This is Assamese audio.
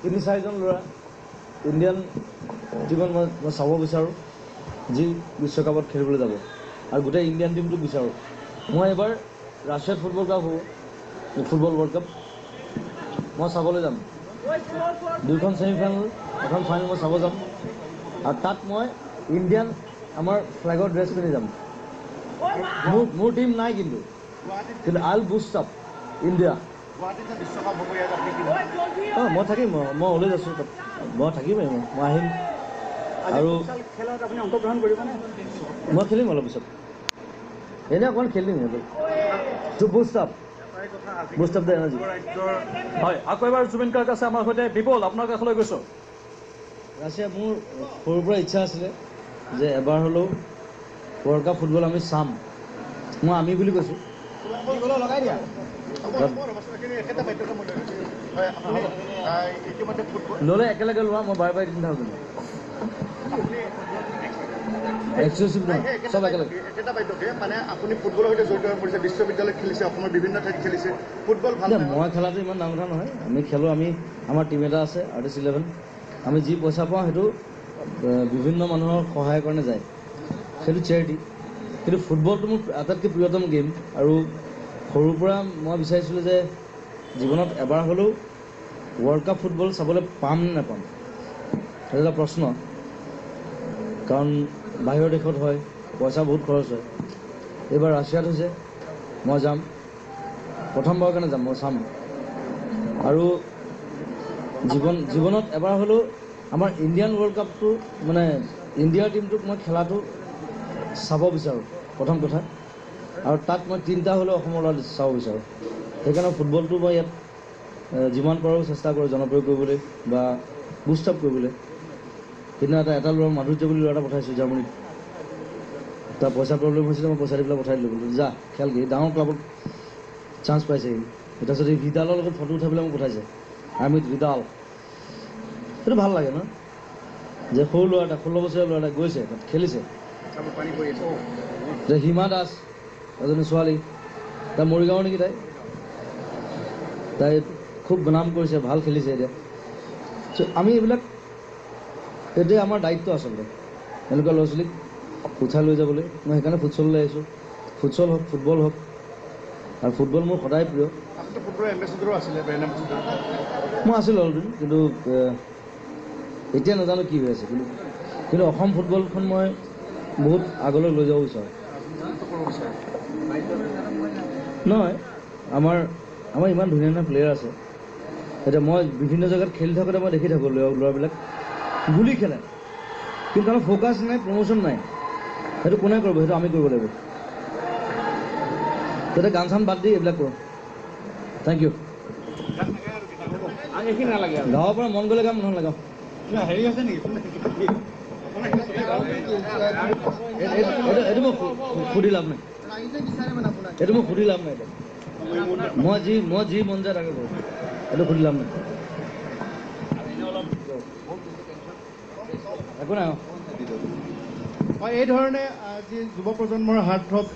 তিনি চাৰিজন ল'ৰা ইণ্ডিয়ান টীমত মই চাব বিচাৰোঁ, যি বিশ্বকাপত খেলিবলৈ যাব, আৰু গোটেই ইণ্ডিয়ান টীমটোক বিচাৰোঁ। মই এইবাৰ ৰাছিয়াত ফুটবল কাপ হ'ব, ফুটবল ৱৰ্ল্ড কাপ মই চাবলৈ যাম। দুইখন ছেমি ফাইনেল, এখন ফাইনেল মই চাব যাম, আৰু তাত মই ইণ্ডিয়ান আমাৰ ফ্লেগৰ ড্ৰেছ পিন্ধি যাম। মোৰ টীম নাই, কিন্তু I will boost up India. অঁ, মই থাকিম, মই অলৱেজ আছোঁ তাত, মই থাকিমেই, মই আহিম। আৰু মই খেলিম অলপ পিছত, এনেই অকণমান খেলিম সিহঁতক to boost up the energy. হয়, আকৌ এবাৰ জুবিন গাৰ্গ আছে আমাৰ সৈতে। বিপুল, আপোনাৰ কাষলৈ গৈছোঁ। ৰাছিয়া মোৰ সৰুৰ পৰা ইচ্ছা আছিলে যে এবাৰ হ'লেও ৱৰ্ল্ড কাপ ফুটবল আমি চাম। মই আমি বুলি কৈছোঁ। ল'লে একেলগে লোৱা, মই বাৰে বাৰে দি নাথাকোঁ, কিন্তু এক্সক্লুচিভ নহয়, চব একেলগে। একেটা বাধ্যকে মানে আপুনি ফুটবলৰ সৈতে জড়িত হৈ পৰিছে, বিশ্ববিদ্যালয়ত খেলিছে, অসমৰ বিভিন্ন ঠাইত খেলিছে, ফুটবল ভাল। মই খেলাটো ইমান ডাঙৰ কথা নহয়, আমি খেলোঁ, আমি আমাৰ টীম এটা আছে আৰ্টিষ্ট 11, আমি যি পইচা পাওঁ সেইটো বিভিন্ন মানুহৰ সহায়ৰ কাৰণে যায়, সেইটো চেৰিটি। কিন্তু ফুটবলটো মোৰ আটাইতকৈ প্ৰিয়তম গেম, আৰু সৰুৰ পৰা মই বিচাৰিছিলোঁ যে জীৱনত এবাৰ হ'লেও ৱৰ্ল্ড কাপ ফুটবল চাবলৈ পাম নে নাপাম, সেইটো এটা প্ৰশ্ন। কাৰণ বাহিৰৰ দেশত হয়, পইচা বহুত খৰচ হয়। এইবাৰ ৰাছিয়াত হৈছে, মই যাম, প্ৰথমবাৰৰ কাৰণে যাম, মই চাম। আৰু জীৱনত এবাৰ হ'লেও আমাৰ ইণ্ডিয়ান ৱৰ্ল্ড কাপটো মানে ইণ্ডিয়াৰ টীমটোক মই খেলাটো চাব বিচাৰোঁ, প্ৰথম কথা। আৰু তাত মই তিনিটা হ'লেও অসমৰ ল'ৰা চাব বিচাৰোঁ। সেইকাৰণে ফুটবলটো মই ইয়াত যিমান পাৰোঁ চেষ্টা কৰোঁ জনপ্ৰিয় কৰিবলৈ বা বুষ্ট আপ কৰিবলৈ। সেইদিনা এটা ল'ৰা মাধুৰ্য বুলি ল'ৰা এটা পঠাইছোঁ জাৰ্মানীত, তাৰ পইচা প্ৰব্লেম হৈছিলে, মই পইচা দি পেলাই পঠাই দিলোঁ, বোলো যা খেলগৈ, ডাঙৰ ক্লাবত চান্স পাইছে সি। তাৰপিছত এই ভিডালৰ লগত ফটো উঠাই পেলাই মোক পঠাইছে, I am with Vidal. সেইটো ভাল লাগে ন, যে সৰু ল'ৰা এটা, 16 বছৰীয়া ল'ৰা এটা গৈছে তাত খেলিছে। যে হিমা দাস এজনী ছোৱালী, তাই মৰিগাঁৱৰ নেকি, তাই খুব নাম কৰিছে, ভাল খেলিছে এতিয়া। চ' আমি এইবিলাক এতিয়া আমাৰ দায়িত্ব আচলতে এনেকুৱা ল'ৰা ছোৱালীক উঠাই লৈ যাবলৈ। মই সেইকাৰণে ফুটচললৈ আহিছোঁ, ফুটচল হওক ফুটবল হওক, আৰু ফুটবল মোৰ সদায় প্ৰিয়। মই আছিলোঁ অলপ দিন, কিন্তু এতিয়া নাজানো কি হৈ আছে, কিন্তু অসম ফুটবলখন মই বহুত আগলৈ লৈ যাব বিচাৰোঁ। নহয়, আমাৰ ইমান ধুনীয়া ধুনীয়া প্লেয়াৰ আছে। এতিয়া মই বিভিন্ন জেগাত খেলি থাকোঁতে মই দেখি থাকোঁ ল'ৰাবিলাক গুলি খেলে, কিন্তু তাৰ ফ'কাছ নাই, প্ৰমোশ্যন নাই। সেইটো কোনে কৰিব? সেইটো আমি কৰিব লাগিব। তেতিয়া গান চান বাদ দি এইবিলাক কৰোঁ। Thank you. গাঁৱৰ পৰা মন গ'লে গাম, নহ'লে গাওঁ। এইটো মোক সুধি লাভ নাই, এইটো মোক সুধি লাভ নাই। মই যি মন যায় তাকে কৰোঁ, এইটো সুধি লাভ নাই। একো নাই। এই ধৰণে আজি যুৱ প্ৰজন্মৰ হাৰ্টথ্ৰব